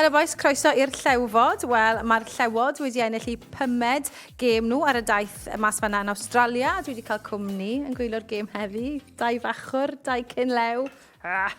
Helo bois, croeso i'r Llewfod. Wel, mae'r Llewod wedi ennill eu pumed gêm nhw ar y daith mas fanna yn Awstralia. Dwi wedi cael cwmni yn gwylio'r gêm heddi. Dau fachwr, dau cyn lew. Ah.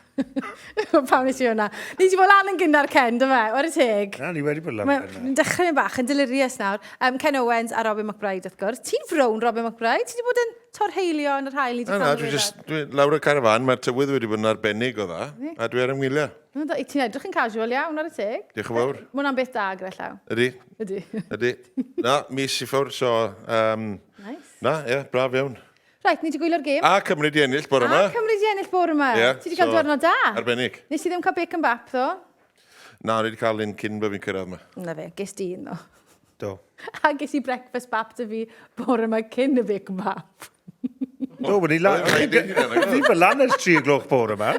Pam nes i hwnna? Ni wedi bod lan yn gynnar, Ken, dy fe? Ware teg. Na, ni wedi bod lan yn gynnar. Dechrau yn bach yn delirious nawr. Um, Ken Owens a Robin McBride, wrth gwrs. Ti'n frown, Robin McBride? Ti wedi bod yn torheilio yn yr haul? Na, na, dwi just, dwi lawr y carafan, mae'r tywydd wedi bod yn arbennig o dda, a dwi ar ymwyliau. Ti'n edrych yn casual iawn, ar y teg. Diolch yn fawr. Mae hwnna'n beth da gyda llaw. Ydy. Ydy. Ydy. Na, mis i ffwrdd, so... Um, nice. Na, ie, yeah, braf iawn. Reit, ni 'di gwylio'r gêm. A Cymru 'di ennill bore 'ma. A Cymru 'di ennill bore 'ma. Ie. Ti 'di cael so, diwrnod da. Arbennig. Nes i ddim cael bacon bap, ddo. Na, o'n i 'di cael un cyn bod fi'n cyrraedd 'ma. Na fe, ges di un, ddo. Do. A ges i breakfast bap 'da fi bore 'ma cyn y bacon bap. Do, wedi lan... Fi fel lan ers 3 gloch bore yma.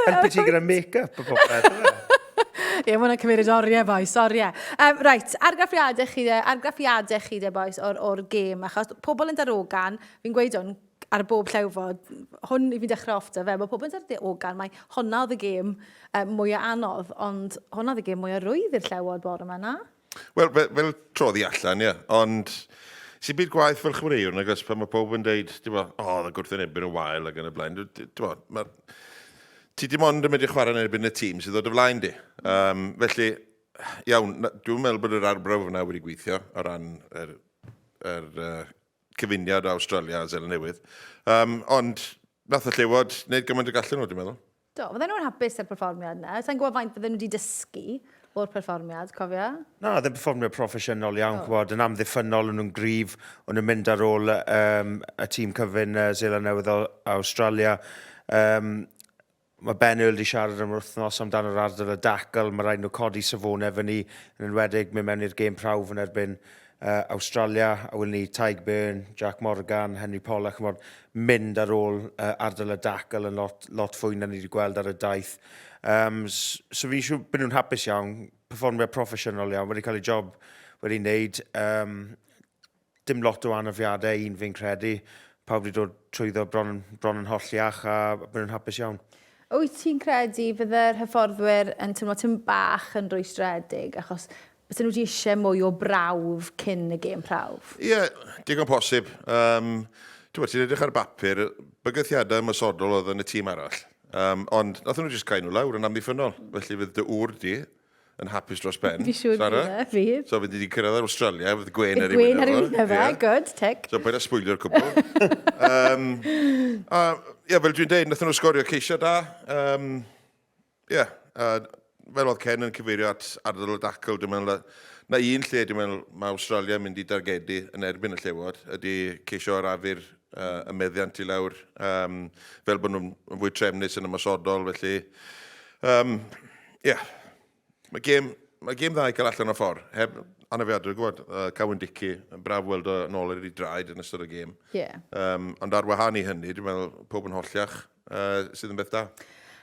Helpu ti gyda make-up a popeth. Ie, mae hwnna'n cymryd oriau, boys, oriau. Um, right, argraffiadau chi de, argraffiadau chi de, boys, o'r, or gêm, achos pobl yn darogan, fi'n gweud hwn ar bob llewfod, hwn i fi'n dechrau off da fe, mae pobl yn darogan, mae honna oedd y gêm um, mwyaf anodd, ond honna oedd y gêm mwyaf rwydd i'r llewod bore yma, na? Wel, fel, fel trodd i allan, ie. Ond, sy'n byd gwaith fel chwaraewr, nag oes, pan mae pob yn deud, ti'n bo, o, oh, y gwrthwynebwyr yn wael ac yn y blaen. Ti'n bo, ma, ti dim ond yn mynd i chwarae yn erbyn y tîm sydd o dy flaen di. Um, felly, iawn, dwi'n meddwl bod yr arbrawf yna wedi gweithio o ran yr, yr uh, cyfuniad o Awstralia a Seland Newydd. Um, ond, nath y Llewod wneud gymaint o gallen nhw, dwi'n meddwl. Do, fydden nhw'n hapus â'r perfformiad 'na. Sa i'n gwybod faint fydden nhw wedi dysgu o'r perfformiad, cofio? Na, oedd e'n perfformiad proffesiynol iawn, oh. Gwybod, yn amddiffynnol, o'n nhw'n gryf, o'n nhw'n mynd ar ôl um, y tîm cyfun uh, Zeland Newydd a Australia. Um, mae Ben Earl wedi siarad am yr wythnos amdano yr ardal y dacl, mae rhaid nhw codi safonau fyny, yn enwedig mynd mewn i'r gêm prawf yn erbyn uh, Awstralia, a welwn ni Tadhg Beirne, Jac Morgan, Henry Pollock, chymod, mynd ar ôl uh, ardal y dacl yn lot, lot fwy na ni wedi gweld ar y daith. Um, so fi'n siŵr bod nhw'n hapus iawn, perfformiad proffesiynol iawn, wedi cael ei job wedi wneud. Um, dim lot o anafiadau, un fi'n credu. Pawb wedi dod trwyddo bron, bron yn holliach a bod nhw'n hapus iawn. Wyt ti'n credu fydde'r hyfforddwyr yn teimlo tipyn bach yn rwystredig achos Bysen nhw wedi eisiau mwy o brawf cyn y gêm prawf? Ie, digon posib. Um, ti'n ti'n edrych ar bapur, bygythiadau ymosodol oedd yn y tîm arall. Um, ond nath nhw jyst cael nhw lawr yn amddiffynnol. Felly fydd dy ŵr di yn hapus dros ben. Fi siŵr Sara. bydd e, fydd. So fydd di cyrraedd ar Australia, fydd gwen ar ei wyneb. Gwen ar ei wyneb e, good, tick. So paid â sbwylio'r cwbl. um, a, ie, fel dwi'n deud, nath nhw sgorio ceisio da. Um, Ie, a fel oedd Ken yn cyfeirio at ardal y dacl, dwi'n meddwl na un lle dwi'n meddwl mae Awstralia yn mynd i dargedu yn erbyn y Llewod ydy ceisio arafu'r uh, y meddiant i lawr, um, fel bod nhw'n fwy trefnus yn ymosodol, felly, um, ie, yeah. mae gêm, mae gêm dda i cael allan o ffordd, heb anafiadau, dwi'n gwybod, uh, Cawyn Dickey, yn braf weld o yn ôl ar ei draed yn ystod y gêm. Yeah. Um, ond ar wahân i hynny, dwi'n meddwl pob yn holliach, uh, sydd yn beth da.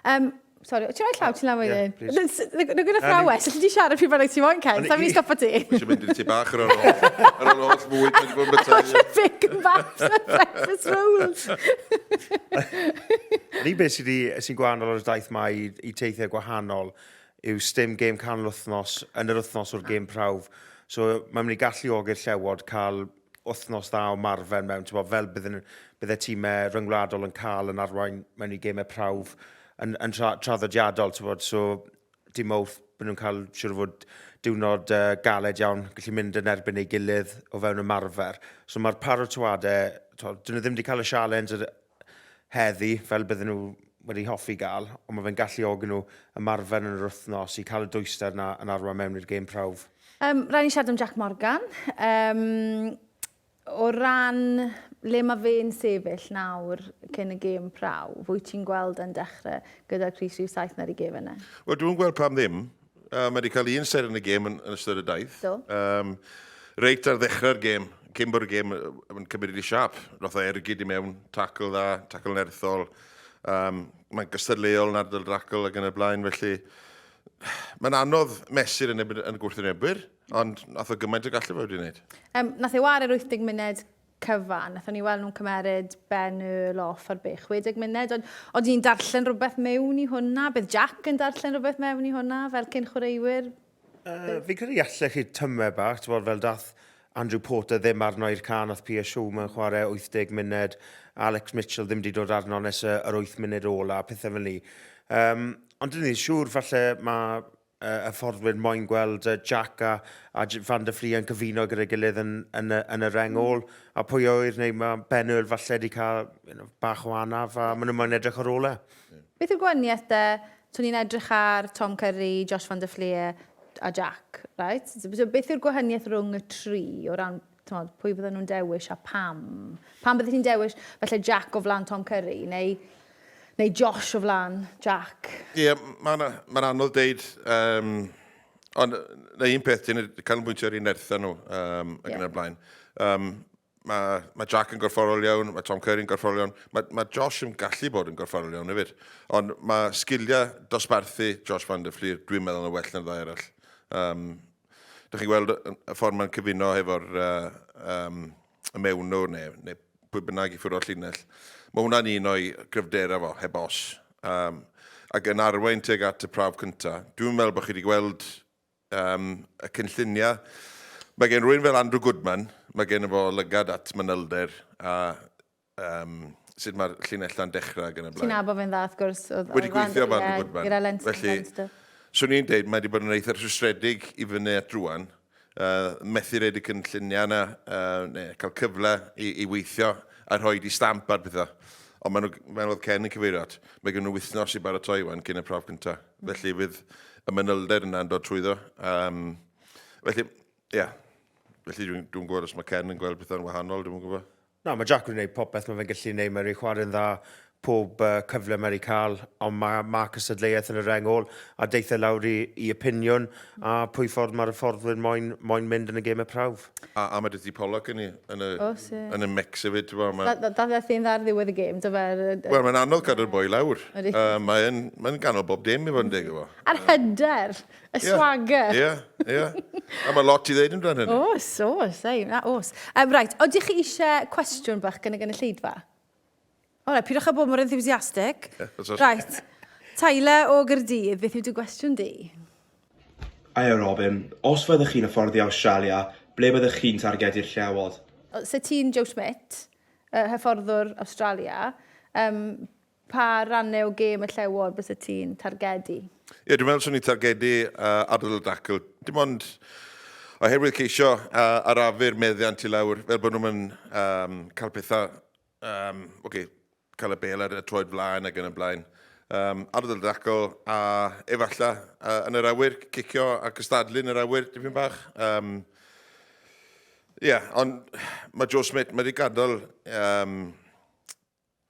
Um, sorry, ti'n rhoi llaw ti'n law wedyn? Yeah, Nag yn athrawes, allu di siarad pryd bynnag ti moyn, Ken, sa'n mynd i stopo ti. Eisiau mynd i'r tŷ bach ar ôl ar ôl holl fwyd wedi bod yn byta. Bacon baps a breakfast rolls. Yr un beth sydd sy'n gwahanol ar y daith ma i, i teithiau gwahanol yw stim gêm canol wythnos yn yr wythnos o'r gêm prawf. So mae'n mynd i galluogi'r Llewod cael wythnos dda o marfer mewn, ti'n fel bydden, bydde tîmau ryngwladol yn cael yn arwain mewn i gemau prawf yn, yn tra, traddodiadol, ti'n bod, so dim mawrth byd nhw'n cael siwr o fod diwrnod uh, galed iawn, gallu mynd yn erbyn ei gilydd o fewn ymarfer. So mae'r paratoadau, dyn nhw ddim wedi cael y sialens heddi, fel bydden nhw wedi hoffi gael, ond mae fe'n galluogi nhw ymarfer yn yr wythnos i cael y dwyster na yn arwain mewn i'r gêm prawf. Um, rhaid ni siarad am Jack Morgan. Um, o ran le mae fe'n sefyll nawr cyn y gêm prawf, wyt ti'n gweld yn dechrau gyda'r crys rhif 7 na'r i gef yna? Wel, dwi'n gweld pam ddim. Uh, mae wedi cael un ser yn y gêm yn, yn ystod y daith. Do. Um, reit ar ddechrau'r gêm, cyn bod y gêm yn cymryd i siap, roth o ergyd i mewn, tackle dda, tackle nerthol. Um, mae'n gystadleuol yn ardal dacl ac yn y blaen, felly mae'n anodd mesur yn, yn gwrthwynebwyr, ond nath o gymaint o gallu fe wedi wneud. Um, nath e ware'r 80 munud. cyfan. Nathon ni weld nhw'n cymeryd Ben Earl off ar be, 60 munud. Ond oedden ni'n darllen rhywbeth mewn i hwnna? Bydd Jack yn darllen rhywbeth mewn i hwnna fel cyn chwaraewyr? Fi'n credu allech chi tymer bach, ti'n bod, fel dath Andrew Porter ddim arno i'r can, nath Pierre Schumann chwarae 80 munud, Alex Mitchell ddim wedi dod arno nes yr 8 munud ola, pethau fel ni. Ond dyn ni siŵr falle mae hyfforddwyr moyn gweld Jack a, a Van der Flee yn cyfuno gyda'i gilydd yn, yn, y, yn y reng ôl. A pwy oer neu mae Ben Earl falle wedi cael you know, bach o anaf a maen nhw moyn edrych ar ôl e. Beth yw'r gwahaniaeth de? So ni'n edrych ar Tom Curry, Josh van der Fleer a Jack, right? So beth yw'r gwahaniaeth rhwng y tri o ran tmod, pwy fydden nhw'n dewis a pam? Pam bydde ti'n dewis felly Jack o flan Tom Curry neu Neu Josh o flan Jack. Ie, yeah, mae'n ma anodd deud. Um, ond na un peth, ti'n canolbwyntio ar un nertha nhw um, ac yeah. yn y blaen. Um, mae, mae Jack yn gorfforol iawn, mae Tom Curry yn gorfforol iawn, mae, mae Josh yn gallu bod yn gorfforol iawn hefyd. Ond mae sgiliau dosbarthu Josh van der Fleer, dwi'n meddwl yn well na'r ddau arall. Um, Dych chi'n gweld y ffordd mae'n cyfuno hefo'r uh, um, y mewnwr neu, neu pwy bynnag i ffwrdd o'r llinell. Mae hwnna'n un o'i gryfderau fo, heb os. Um, ac yn arwain tuag at y prawf cyntaf. Dwi'n meddwl bod chi wedi gweld um, y cynlluniau. Mae gen rhywun fel Andrew Goodman, mae gen fo lygad at manylder a um, sut mae'r llinellau'n dechrau ac yn y blaen. Ti'n nabod fe'n dda, wrth gwrs. Oedd, Wedi gweithio efo Andrew Goodman. Gyda Leinster. Felly, swn i'n deud, mae wedi bod yn eitha rhwystredig i fyny at rwan. Uh, methu reid y cynlluniau yna, uh, neu cael cyfle i, i weithio a rhoi di stamp ar pethau. Ond maen nhw, fel oedd Ken yn cyfeirio at, mae gen nhw wythnos i baratoi wan cyn y prawf cyntaf. Mm. Felly fydd y manylder yna'n dod trwyddo. Um, felly, ie. Yeah. Felly dwi'n dwi gwybod os mae Ken yn gweld pethau'n wahanol, dwi'n gwybod. Na, mae Jack wedi gwneud popeth mae fe'n gallu gwneud. Mae wedi chwarae'n dda pob uh, cyfle mae wedi cael, ond mae, mae cystadleuaeth yn y reng ôl, a deitha e lawr i, i opinion, a pwy ffordd mae'r hyfforddwyr moyn, moyn mynd yn y gêm y prawf. A, a mae Dydy Pollock yn, yn, y, Oes, ie. yn y mix hefyd. Ma... Da, da, da dda ar ddiwedd y gêm, dy fe? Wel, mae'n anodd cadw'r boi lawr. Uh, mae'n mae ganol bob dim i fod yn deg efo. A'r hyder! Y swagger. Ie, ie. A mae lot i ddeud amdano hynny. Oes, oes, ei, na, oes. Um, right, oedych chi eisiau cwestiwn bach gan y gynulleidfa? O, right, pidwch â bod mor enthusiastic. Right, Tyler o Gyrdydd, beth yw dy gwestiwn di? Hiya Robin, os fyddech chi'n hyfforddi Awstralia, ble byddech chi'n targedu'r Llewod? Se ti'n Joe Schmidt, uh, hyfforddwr Awstralia, um, Pa rannau o gêm y Llewod byse ti'n targedu? Ie, dwi'n meddwl swn i'n targedu uh, ardal y dacl. Dim ond oherwydd ceisio uh, arafu'r meddiant i lawr, fel bod nhw'n um, cael pethau, um, okay, cael y bel ar y troed flaen ac yn y blaen. Um, ardal y dacl a efallai uh, yn yr awyr, cicio a cystadlu yn yr awyr, dipyn bach. Um, Ie, yeah, ond mae Joe Smith, mae wedi gadael um,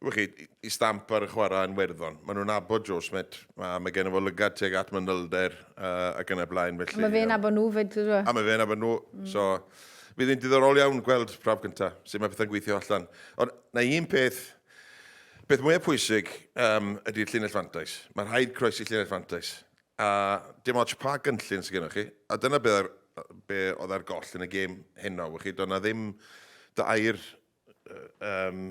Wch chi, i stamp ar y chwarae yn Werddon. Maen nhw'n nabod Joe Schmidt, a mae gen fo lygad tuag at manylder uh, ac yn y blaen. Felly, a mae fe'n nabod nhw fyd, dwi? A mae fe'n nabod nhw. So, fydd hi'n diddorol iawn gweld prawf gyntaf, sut mae pethau'n gweithio allan. Ond na un peth, beth mwyaf pwysig um, ydy'r llinell fantais. Mae'n rhaid croesi llinell fantais. A dim ots pa gynllun sydd gennych chi, a dyna be, ar, be oedd ar goll yn y gêm heno, wch chi, doedd na ddim dy air um,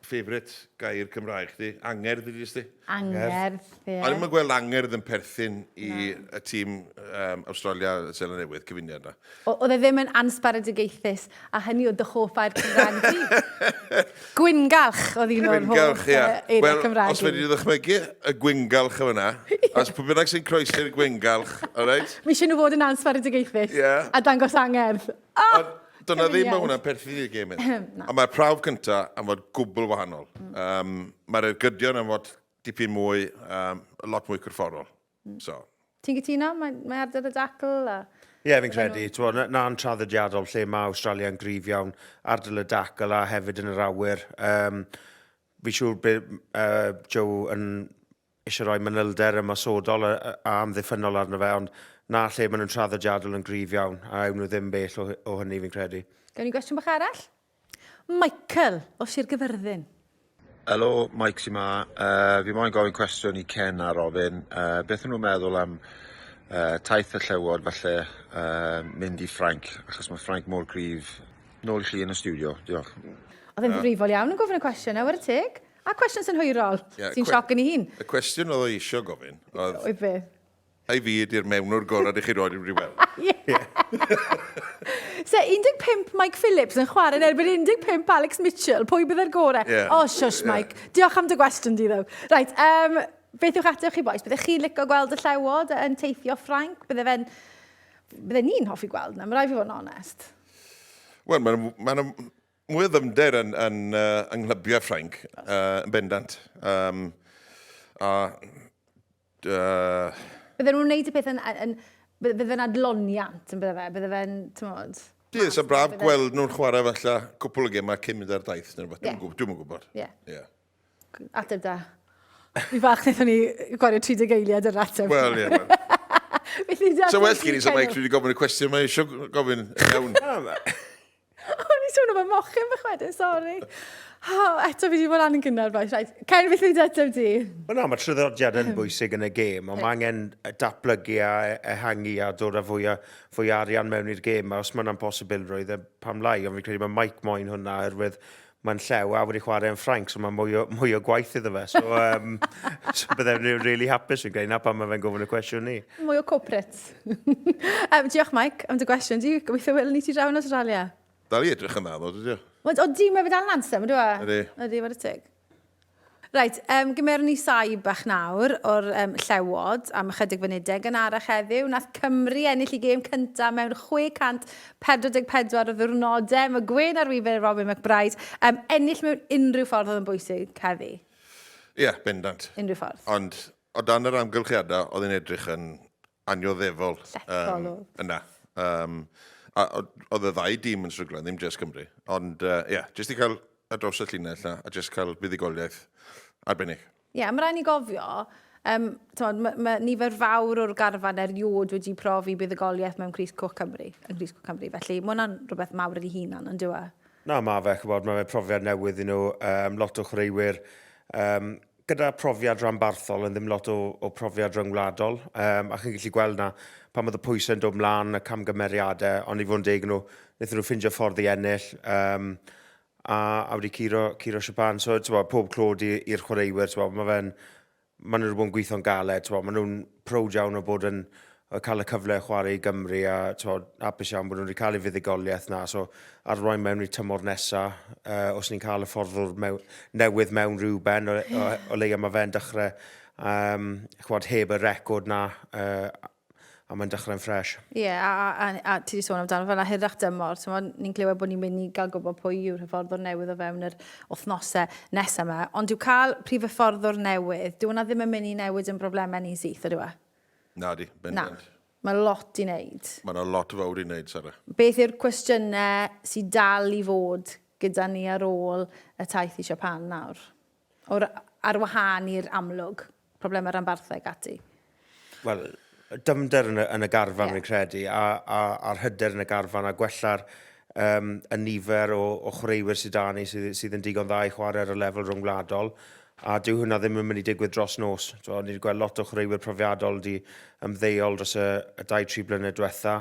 favourite gair Cymraeg chdi, angerdd ydi sti? Angerdd, ie. O'n i'n gweld angerdd yn perthyn i y tîm um, Australia a Seland Newydd, cyfuniad na. Oedd e ddim yn ansbaradigaethus, a hynny oedd dy hoff air Cymraeg di. Gwyngalch oedd un o'r hoff ie. eiriau Wel, Cymraeg. os fedri di ddychmygu y gwyngalch yma na, os pwy bynnag sy'n croesi'r gwyngalch, all right? Mi eisiau nhw fod yn ansbaradigaethus yeah. a dangos angerdd. Oh! Ond, Dyna ddim mae hwnna'n perthyn i'r gêm hyn. A mae'r prawf cynta am fod gwbl wahanol. Mm. Um, mae'r ergydion am fod dipyn mwy, um, lot mwy corfforol. Mm. So. Ti'n cytuno? Mae, mae ardal y dacl a... Ie, yeah, fi'n credu. Na'n na traddodiadol lle mae Australia yn gryf iawn ardal y dacl a hefyd yn yr awyr. Um, fi'n siŵr bydd uh, Joe yn eisiau rhoi manylder ymosodol a, a amddiffynnol arno fe, ond na lle maen nhw'n traddodiadol yn gryf iawn, a ewn nhw ddim bell o, o hynny fi'n credu. Gawn ni gwestiwn bach arall? Michael o Sir Gyfyrddin. Helo, Mike sy'n ma. Uh, fi moyn gofyn cwestiwn i Ken a Robin. Uh, beth nhw'n meddwl am uh, taith y llewod falle uh, mynd i Ffrainc, achos mae Ffrainc mor gryf. Nôl i chi yn y stiwdio. Diolch. Oedd e'n ddifrifol iawn yn gofyn y cwestiwn, nawr y teg. A cwestiwn synhwyrol, yeah, sy'n sioc yn ei hun. Y cwestiwn oedd o eisiau gofyn oedd... Oedd beth? Ai fi ydy'r mewnwr gorau ydych chi roed wedi weld? Ie. Se 15 Mike Phillips yn chwarae yn erbyn 15 Alex Mitchell, pwy bydd yr gorau? Yeah. Oh, shush, Mike. Yeah. Diolch am dy gwestiwn di, ddo. Right, beth yw'ch ateb chi, boys? Byddech chi'n licio gweld y llewod yn teithio Ffrainc? Bydde fe'n... Bydde ni'n hoffi gweld na, mae rhaid fi fod yn onest. Wel, mae'n ma mwy o ddyfnder yn, yn, uh, yng nghlybiau Ffrainc, yn bendant. A Bydden nhw'n wneud y peth yn... yn, bydde fe'n adloniant, yn bydde fe? Bydde fe'n, ti'n Ie, sa'n braf gweld nhw'n chwarae falle cwpl o gemau cyn mynd ar daith neu rhywbeth. Yeah. Dwi'm yn gwybod. Ie. Yeah. Ateb da. Fi fach wnaethon ni gwario 30 eiliad yr ateb. Wel, ie. Yeah, well. So well gen i, so Mike, dwi wedi gofyn y cwestiwn, mae eisiau gofyn iawn. O'n i'n sôn am y mochyn fach wedyn, sori. Oh, eto fi wedi bod lan yn gynnar, boys. Right. Ken, beth yw'n ateb di? Wel na, mae traddodiad yn bwysig yn y gêm, ond mae angen datblygu a e, ehangu a dod â fwy o, fwy o arian mewn i'r gêm. A os mae'n posibilrwydd, e, pam lai, ond fi'n credu mae Mike moyn hwnna, oherwydd mae'n llew a wedi chwarae yn Ffrainc, so mae mwy o, mwy o gwaith iddo fe. So, so byddai'n really hapus yn gwneud na pan mae fe'n gofyn y cwestiwn ni. Mwy o corporates. Diolch Mike am dy gwestiwn di. Gobeithio welwn ni ti draw yn Australia. Dal i edrych yn dda ddo, dydy o? Wel, odi, mae fe dal yn ansem, ydyw e? Ydy. Ydy, whare teg. Reit, gymerwn ni saib bach nawr o'r Llewod am ychydig funudau. Gynharach heddiw, nath Cymru ennill i gêm cyntaf mewn 644 o ddiwrnodau. Mae Gwen ar wybed Robin McBryde. Ennill mewn unrhyw ffordd oedd yn bwysig heddi. Ie, yeah, bendant. Unrhyw ffordd. Ond o dan yr amgylchiadau, oedd hi'n edrych yn annioddefol. Llethol oedd. Yna. A oedd y ddau dîm yn stryglo, ddim jyst Cymru. Ond ie, yeah, jyst i cael ar draws y llinell na, a jyst cael buddugoliaeth arbennig. Ie, yeah, mae rhaid ni gofio, t'mod, mae ma nifer fawr o'r garfan erioed wedi profi buddugoliaeth mewn Crys Coch Cymru, yn Crys Coch Cymru, felly mae hwnna'n rhywbeth mawr yn ei hunan, yn dyw e? Na, mae fe, chybod, mae fe profiad newydd i nhw, lot o chwaraewyr, gyda profiad rhanbarthol yn ddim lot o, o profiad rhyngwladol, a chi'n gallu gweld na pan oedd y pwysau'n dod mlaen, y camgymeriadau, ond i fod yn deg nhw, wnaethon nhw ffindio ffordd i ennill, a, a wedi curo, curo Siapan. So, ti'n pob clod i'r chwaraewyr, ti'n mae fe'n, maen nhw wedi bod yn gweithio'n galed, ti'n maen nhw'n prowd iawn o bod yn o cael y cyfle i chwarae i Gymru a t'mod, hapus iawn bod nhw wedi cael eu fuddugoliaeth na. So arwain mewn i'r tymor nesa, os ni'n cael y fforddwr mew, newydd mewn rhyw ben, o, o, o leia mae fe'n dechrau, chwad, heb y record na, a mae'n dechrau'n ffres. Ie, yeah, a, a, a, a ti wedi sôn amdano fel hirach dymor, ti'n ni'n clywed bod ni'n mynd i gael gwybod pwy yw'r hyfforddwr newydd o fewn yr wythnosau nesaf yma, ond dyw cael prif hyfforddwr newydd, dyw hwnna ddim yn mynd i newid yn broblemau ni syth, ydyw e? Na di, bendant. Na. Mae lot i wneud. Mae yna lot fawr i wneud, Sara. Beth yw'r cwestiynau sydd dal i fod gyda ni ar ôl y taith i Japan nawr? O'r, ar wahân i'r amlwg, problemau rhanbarthau ac ati. Wel, dyfnder yn y, yn y garfan, yeah. fi'n credu, a, a, a'r hyder yn y garfan, a gwella'r um, y nifer o, o chwaraewyr sydd da ni sydd, sydd yn digon dda i chwarae ar y lefel rhyngwladol. A dyw hwnna ddim yn mynd i digwydd dros nos. So, ni wedi gweld lot o chwaraewyr profiadol wedi ymddeol dros y, y 2-3 blynedd diwetha.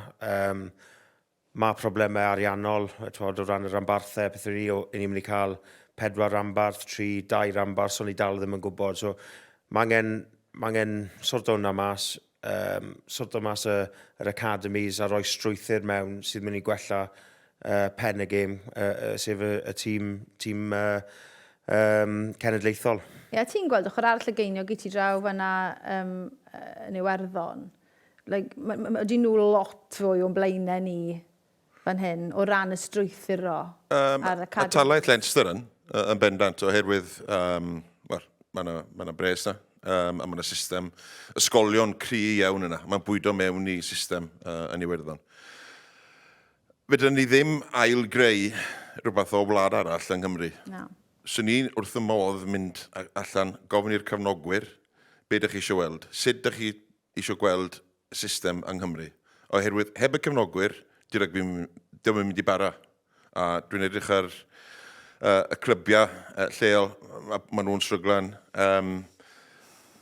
Mae problemau ariannol, twod, o ran y ranbarthau, pethau ni, o, ni'n mynd i cael pedwar ranbarth, tri, dau ranbarth, so ni dal ddim yn gwybod. So, mae angen, mae angen sorto hwnna mas, sorto mas y, yr academies a rhoi strwythur mewn sydd mynd i gwella pen y gêm, sef y, y tîm, tîm um, cenedlaethol. Ie, yeah, ti'n gweld ochr arall y geiniog i ti draw fanna yn Iwerddon. Like, ydy nhw lot fwy o'n blaenau ni fan hyn o ran y strwythuro ar y cadw? Y talaith Leinster yn, yn bendant, oherwydd, wel, mae yna ma bres na, a mae yna system ysgolion cry iawn yna. Mae'n bwydo mewn i system yn Iwerddon. Fedrwn ni ddim ail-greu rhywbeth o wlad arall yng Nghymru. No. Swn i wrth y modd mynd allan, gofyn i'r cefnogwyr, be dych chi eisiau weld? Sut dych chi eisiau gweld system yng Nghymru? Oherwydd heb y cefnogwyr, di rygbi ddim yn mynd i bara. A dwi'n edrych ar y clybiau lleol, ma, ma nhw'n stryglan.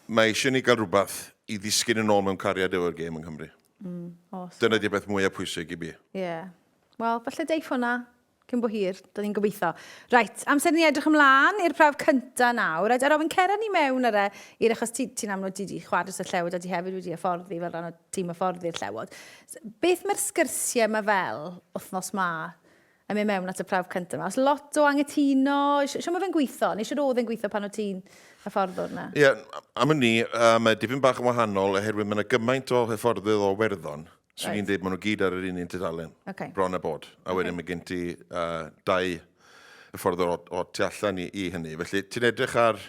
Mae eisiau ni gael rhywbeth i ddisgyn yn ôl mewn cariad efo'r gêm yng Nghymru. Oes. Dyna di'r beth mwyaf pwysig i fi. Ie. Yeah. Wel, falle deiff hwnna. Cyn bo hir, da ni'n gobeithio. Reit, amser ni edrych ymlaen i'r prawf cynta nawr. Reit, a Robin, cera ni mewn ar e, i'r achos ti'n ti amlwg ti wedi chwarae dros y llewod a ti hefyd wedi hyfforddi fel rhan o tîm hyfforddi'r llewod. Beth mae'r sgyrsiau yma fel wythnos ma yn mynd mewn at y prawf cyntaf yma? Os lot o angytuno, sio mae fe'n gweithio? Neu sut oedd e'n gweithio pan o ti'n hyfforddwr na? Ie, yeah, am ynni, mae dipyn bach yn wahanol oherwydd mae yna gymaint o hyfforddwyr o Werddon. Swn i'n dweud maen nhw gyd ar yr un un tudalen. Okay. Bron a bod. A wedyn mae gen ti dau hyfforddwr o tu allan i hynny. Felly ti'n edrych ar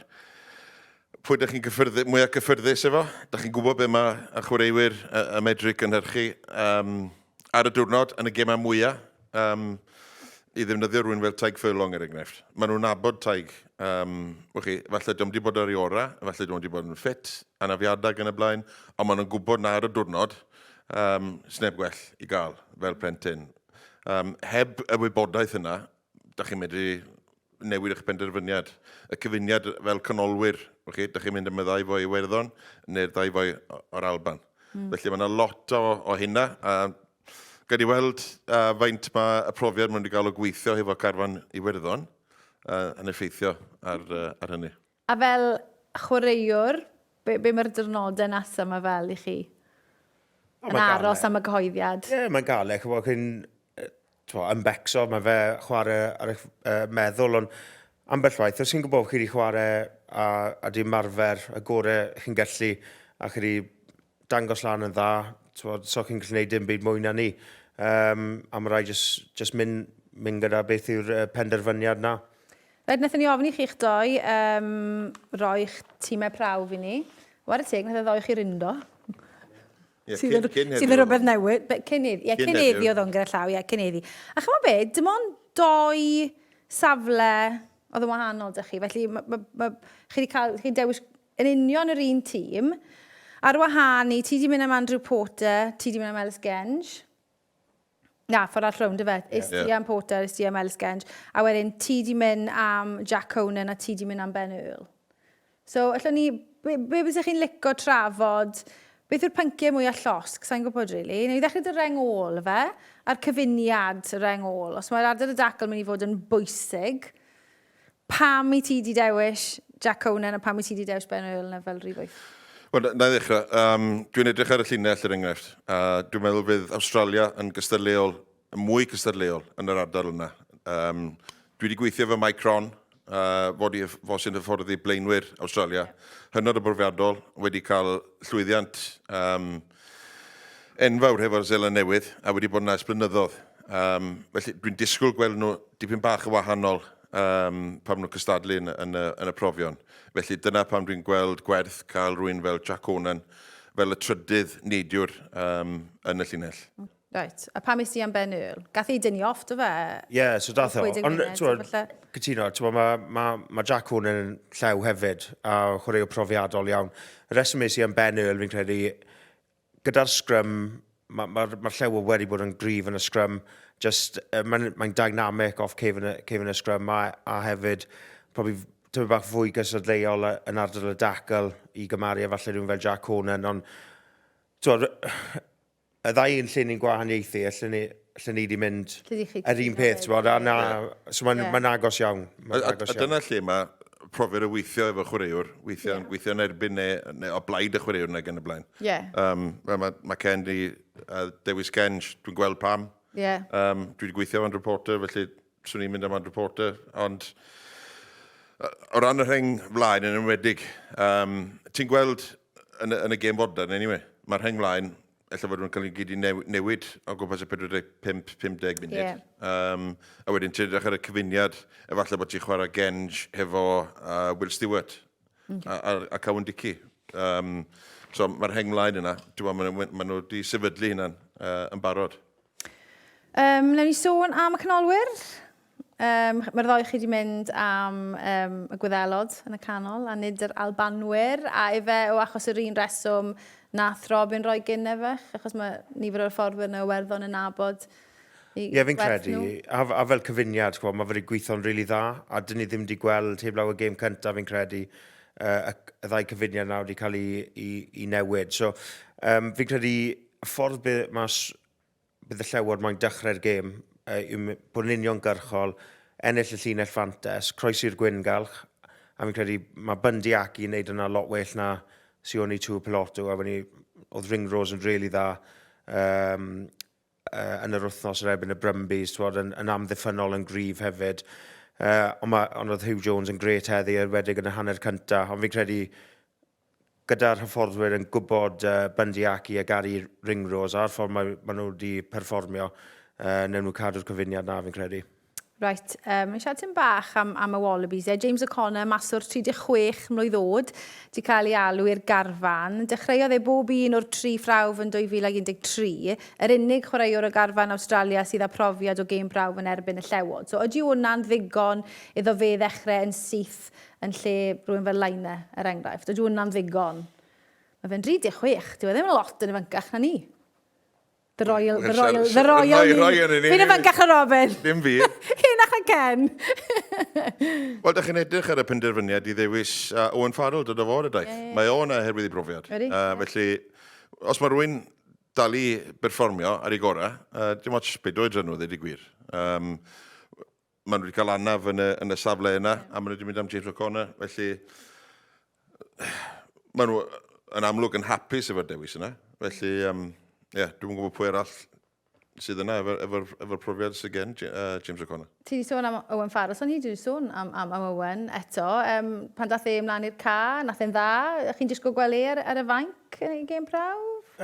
pwy ydych chi'n cyffyrddu, mwyaf cyffyrddus efo. Dych chi'n gwybod be mae y chwaraewyr y medru gynhyrchu ar y diwrnod yn y gemau mwyaf. I ddefnyddio rhywun fel Tadhg Furlong er enghraifft. Maen nhw'n nabod Tadhg. Chi, falle diom wedi bod ar ei orau, falle diom wedi bod yn ffit, anafiadau ac yn y blaen, ond maen nhw'n gwybod na ar y diwrnod, sneb gwell i gael fel plentyn. Heb y wybodaeth yna, da chi'n medru newid eich penderfyniad. Y cyfuniad fel canolwyr, chi, da chi'n mynd am y ddau foi Iwerddon neu'r ddau foi o'r Alban. Felly mae yna lot o hynna. A Gad i weld faint mae y profiad maen nhw wedi gael o gweithio hefo carfan Iwerddon yn effeithio ar hynny. A fel chwaraewr, be, be mae'r diwrnodau nesaf yma fel i chi? Yn aros am y cyhoeddiad? Ie, yeah, mae'n galed. Chymod, chi'n yn becso, mae fe chwarae ar eich meddwl, ond ambell waith, os chi'n gwybod chi wedi chwarae a di ymarfer y gorau chi'n gallu, a chi wedi dangos lan yn dda, t'mod, so chi'n gallu gwneud dim byd mwy na ni. A mae rhaid just mynd gyda beth yw'r penderfyniad na. Reit, wnaethon ni ofyn i chi'ch doi roi'ch tîmau prawf i ni. Ware teg, wnaeth y ddoi chi rindo. Yeah, sydd yn, cyn sydd yn rhywbeth newydd. Cyn heddi, ie, cyn heddi oedd o'n gyda llaw, ie, cyn heddi. A chymod be, dim ond doi safle oedd yn wahanol dych chi. Felly, ma, ma, ma, chi wedi cael, chi dewis yn union yr un tîm. Ar wahân i, ti 'di mynd am Andrew Porter, ti 'di mynd am Ellis Genge. Na, ffordd arall rownd, ife? Is ti am Porter, is ti am Ellis Genge. A wedyn ti 'di mynd am Jack Conan a ti 'di mynd am Ben Earl. So, allwn ni... Be, be bysech chi'n lico trafod? Beth yw'r pynciau mwyaf llosg? Sa'n gwybod, really. Neu i ddechrau dy reng ôl, fe? A'r cyfuniad reng ôl. Os mae'r ardal y dacl mynd i fod yn bwysig, Pam i ti 'di dewis Jack Conan a pam i ti 'di dewis Ben Earl na fel rhif wyth? Wel, na i ddechrau. Dwi'n edrych ar y llinell, er enghraifft, a dwi'n meddwl fydd Awstralia yn gystadleuol, yn mwy cystadleuol yn yr ardal yna. Dwi wedi gweithio efo Mike Cron, fod i, fo sy'n hyfforddi blaenwyr Awstralia. Hynod o brofiadol, wedi cael llwyddiant enfawr hefo'r Seland Newydd a wedi bod yna ers blynyddoedd. Felly dwi'n disgwyl gweld nhw dipyn bach yn wahanol pan maen nhw'n cystadlu yn y profion. Felly dyna pam dwi'n gweld gwerth cael rhywun fel Jack Conan fel y trydydd neidiwr yn y llinell. Right, a pam es ti am Ben Earl? Gath ei dynnu off, do fe? Ie, yeah, so dath o. Ond, ti'n cytuno, ti'n mae ma, ma Jack Conan yn llew hefyd, a chwaraewr profiadol iawn. Y reswm es i am Ben Earl, fi'n credu, gyda'r scrum, mae'r ma, ma, ma llew wedi bod yn gryf yn y scrum, just, mae'n mae dynamic off cefn, cefn y scrum, a hefyd, probably tyfu bach fwy gystadleuol yn ardal y dacl i gymaru a falle rhywun fel Jack Conan, ond ti'n y ddau yn lle ni'n gwahaniaethu, lle ni, lle ni wedi mynd yr un peth, ti'n bod, a na, so mae'n yeah. ma agos iawn. Ma agos a, a dyna lle mae profiad o weithio efo chwaraewr, weithio, yeah. gweithio yn erbyn neu o blaid y chwaraewr neu gan y blaen. Yeah. Mae ma Ken di dewis Ken, dwi'n gweld pam. Yeah. Dwi wedi gweithio efo Andrew Porter, felly swn i'n mynd am Andrew Porter, ond o ran y rheng flaen yn enwedig, ti'n gweld yn y gêm fodern, anyway, mae'r rheng flaen, ella fod nhw'n cael ei gyd i newid o gwmpas y 45-50 munud. Yeah. A wedyn ti'n edrych ar y cyfuniad, efallai bod ti'n chwarae Genge hefo Will Stewart a Cowan Dickie. So mae'r rheng flaen yna, dwi'n meddwl, maen nhw wedi sefydlu hynna'n yn barod. Wnawn ni sôn am y canolwyr. Mae'r ddoi chi wedi mynd am y Gwyddelod yn y canol a nid yr Albanwyr. A ife o achos yr un reswm nath Robin roi Ginefech, achos mae nifer o'r fforddwyr yn y Iwerddon yn nabod Ie, yeah, fi'n credu. A fel cyfuniad, chwa, mae fe wedi gweithio'n rili really dda, a dyn ni ddim wedi gweld heblaw y gêm cyntaf, fi'n credu, y ddau cyfuniad nawr wedi cael ei newid. So, fi'n credu y ffordd mae bydd y Llewod moyn dechrau'r gêm. yw bod yn uniongyrchol, ennill y llinell fantes, croesi'r gwyngalch, a fi'n credu mae Bundy Aki yn neud yna lot well na Sione Tuipulotu, a wedi, oedd Ringrose yn really dda yn yr wythnos yn erbyn y Brumbies, twod, yn, yn amddiffynnol yn gryf hefyd. Ond, ma, ond oedd Huw Jones yn gret heddi, enwedig yn y hanner cyntaf, ond fi'n credu gyda'r hyfforddwyr yn gwybod Bundy Aki a Gary Ringrose a'r ffordd mae, maen nhw wedi perfformio, newn nhw cadw'r cyfuniad na fi'n credu. Right, mae'n siarad tipyn bach am, am y Wallabies. E. James O'Connor, maswr 36 mlwydd oed, di cael ei alw i'r garfan. Dechreuodd e bob un o'r tri phrawf yn 2013, yr unig chwaraewr o garfan Awstralia sydd â profiad o gêm brawf yn erbyn y Llewod. So ydy hwnna'n ddigon iddo fe ddechrau yn syth yn lle rhywun fel Laine, er enghraifft? Ydy hwnna'n ddigon? Mae fe'n 36, dyw e ddim yn lot yn ifancach na ni. The Royal, the Royal, the Royal ni. Fi'n ifancach na Robin. Dim fi. Hynach na Ken. Wel, da chi'n edrych ar y penderfyniad i ddewis Owen Farrell dod o fod y daith. Yeah, yeah. Mae o'n oherwydd ei brofiad. Ready? Felly, os mae rhywun dal i berfformio ar ei gorau, dim ots beth oedran nhw, ddweud y gwir. Maen nhw wedi cael anaf yn y, yn y safle yna, a maen nhw wedi mynd am James O'Connor, felly maen nhw yn amlwg yn hapus efo'r dewis yna. Felly, um, yeah, dwi'n gwybod pwy arall sydd yna efo'r efo, efo profiad sydd gen James O'Connor. Ti wedi sôn am Owen Farrell, so ni wedi sôn am, am, am Owen eto. Um, pan dath e ymlaen i'r ca, nath e'n dda. Chi'n disgwyl gweld e ar, ar y fainc yn ei gêm prawf?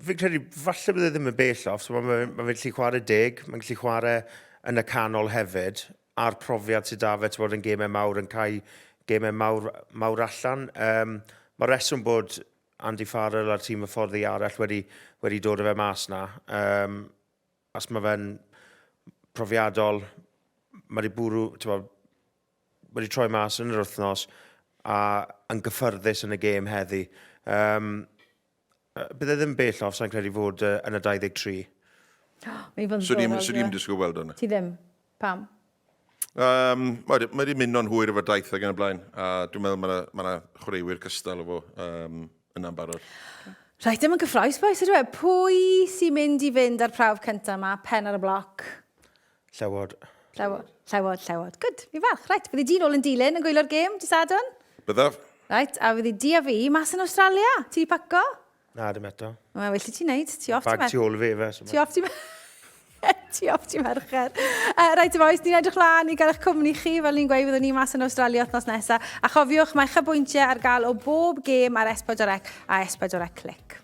Fi'n credu, falle bydd e ddim yn bell off, so mae'n ma, ma gallu chwarae deg, mae'n gallu chwarae yn y canol hefyd, a'r profiad sydd da fe, ti'n bod yn gemau mawr, yn cael gemau mawr, mawr allan. Um, mae reswm bod Andy Farrell a'r tîm hyfforddi arall wedi, wedi dod â fe mas na. Um, as mae fe'n profiadol, mae wedi bwrw, ti'n bod, wedi troi mas yn yr wythnos a yn gyffyrddus yn y gêm heddi. Um, bydd e ddim bell off, sa'n credu fod yn y 23. Mae'n fod yn ddiddorol. Swn i'n disgwyl weld hwnna. Ti ddim? Pam? Um, mae wedi mynd o'n hwyr efo'r daith ac yn y blaen, a dwi'n meddwl mae yna ma chwaraewyr cystal efo um, yna'n barod. Rhaid, dim yn gyffroes, boys, ydw e? Pwy sy'n mynd i fynd ar prawf cyntaf yma, pen ar y bloc? Llewod. Llewod, llewod, llewod. Good, fi'n falch. Reit, fyddi di nôl yn dilyn yn gwylio'r gêm, di Sadwrn? Byddaf. Reit, a fyddi di a fi mas yn Australia. Ti di paco? Na, dim eto. Wel, well i ti wneud. Ti off ti Bag tu ôl i fi, fe. So ti off ti... ti off ti mercher. Reit, boys, ni'n edrych lan i gael eich cwmni chi, fel ni'n gweud, fyddwn ni mas yn Australia wythnos nesaf. A chofiwch, mae chybwyntiau ar gael o bob gêm ar S4C a S4C Click.